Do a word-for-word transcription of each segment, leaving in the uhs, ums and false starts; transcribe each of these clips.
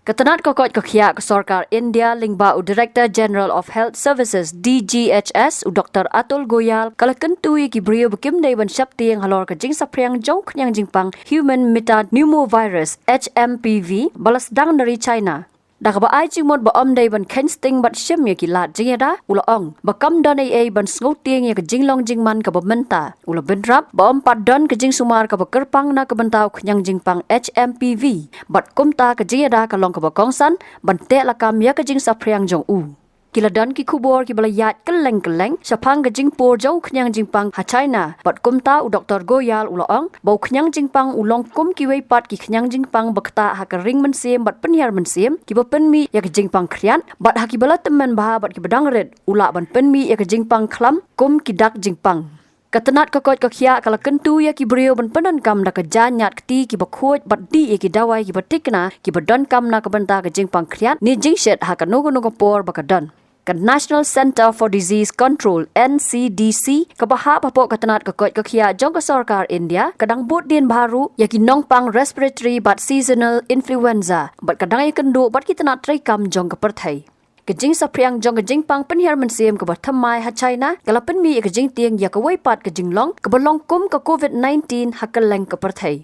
Ka tnat ka koit ka khiah ka sorkar India lyngba u Director General of Health Services, D G H S, u Doctor Atul Goyal, ka la kyntu ïa ki briew ba kim dei ban sheptieng halor ka jingsaphriang jong u khñiang jingpang human metapneumovirus, H M P V, ba la sdang na ri China. Da kaba ai jingmut ba ym dei ban kheiñ sting bad shim ïa ki lad jingïada, u la ong ba kam don ei ei ban sngewtieng ïa ka jinglong jingman kaba mynta. U la bynrap ba ym pat don ka jingsumar kaba kyrpang na ka bynta u khñiang jingpang H M P V, bad kumta ka jingïada ka long kaba kongsan ban teh lakam ïa ka jingsaphriang jong u. Ki la don ki khubor kiba la ïaid kylleng kylleng shaphang ka jingpur jong u khñiang jingpang ha China, bad kumta u Doctor Goyal u la ong ba u khñiang jingpang u long kum kiwei pat ki khñiang jingpang ba ktah ha ka ring mynsiem bad pynhiar mynsiem, kiba pynmih ïa ka jingpang khriat, bad ha kiba la tymmen bha bad kiba dang rit u lah ban pynmih ïa ka jingpang khlam kum ki dak jingpang. Ka tnat ka koit ka khiah ka la kyntu ïa ki briew ban pyndonkam da ka jaiñiat kti kiba khuid bad dih ïa ki dawai kiba tikna kiba donkam na ka bynta ka jingpang khriat ne jingshit ha kano kano ka por ba ka don. Ka National Centre for Disease Control, N C D C, kaba hap hapoh ka tnat ka koit ka khiah jong ka sorkar India, ka dang bud dien bha ruh ïa ki nongpang respiratory bad seasonal influenza, bad ka dang ïakynduh bad ki tnat treikam jong ka pyrthei. Ka jingsaphriang jong ka jingpang pynhiar mynsiem kaba thymmai ha China ka la pynmih ïa ka jingtieng ïa kawei pat ka jinglong kaba long kum ka COVID nineteen ha kylleng ka pyrthei.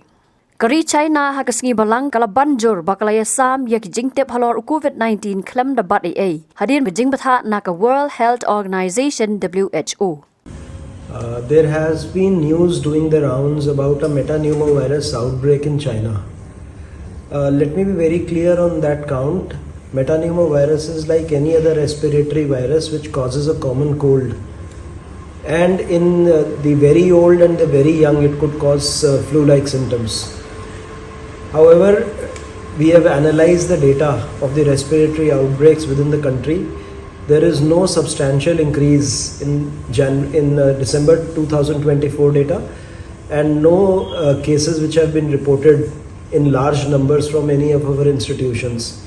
Ka ri China ha ka sngi Balang ka la ban jur ba ka la ïasam ïa ki jingtip halor u COVID nineteen khlem da bat ei ei, hadien ba jingbthah na ka World Health Organization, W H O. Uh, there has been news doing the rounds about a metapneumovirus outbreak in China. Uh, let me be very clear on that count. Metapneumovirus is like any other respiratory virus which causes a common cold. And in uh, the very old and the very young, it could cause uh, flu like symptoms. However, we have analyzed the data of the respiratory outbreaks within the country. There is no substantial increase in Jan- in uh, December two thousand twenty-four data, and no uh, cases which have been reported in large numbers from any of our institutions.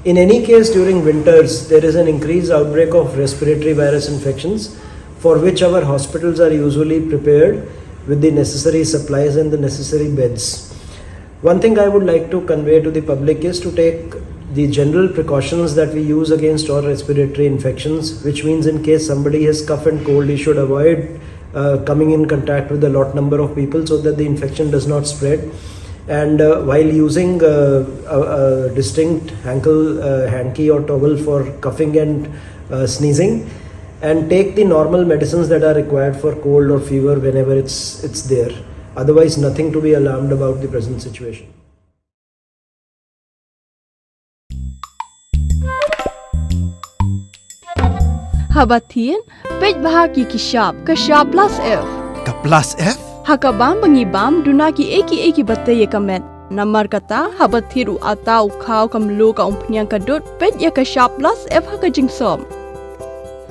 In any case, during winters, there is an increased outbreak of respiratory virus infections, for which our hospitals are usually prepared with the necessary supplies and the necessary beds. One thing I would like to convey to the public is to take the general precautions that we use against all respiratory infections, which means in case somebody has cough and cold, he should avoid uh, coming in contact with a lot number of people so that the infection does not spread. And uh, while using uh, a, a distinct handkerchief, uh, hanky or towel for coughing and uh, sneezing, and take the normal medicines that are required for cold or fever whenever it's it's there. Otherwise, nothing to be alarmed about the present situation. Haba thied, peit bha ïa ki shap, ka shap plus F. Ka plus F? Ha ka bam ba ngi bam, duna ki ei ki ei kiba tei ïa ka met. Namar kata, haba thied u atta, u khaw, ka mluh, ka umphniang, ka dud, peit ïa ka shap plus F ha ka jingsop.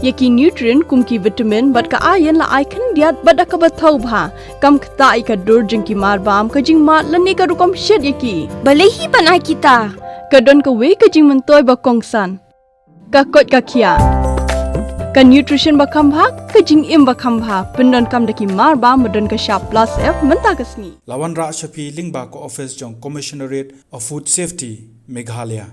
Ïa ki nutrient kum ki vitamin bad ka iron la ai khyndiat bad da kaba thaw bha. Kam ktah ïa ka dur jong ki marbam, ka jingmad lane ka rukom shet ïa ki. Balei hi ban ai kita? Ka don kawei ka jingmyntoi ba kongsan. Ka koit ka khiah. Ka nutrition ba kham bha, ka jingim ba kham bha. Pyndonkam da ki marbam ba don ka shap plus F mynta ka sngi. La wanrah sha phi lyngba ka office jong Commissionerate of Food Safety, Meghalaya.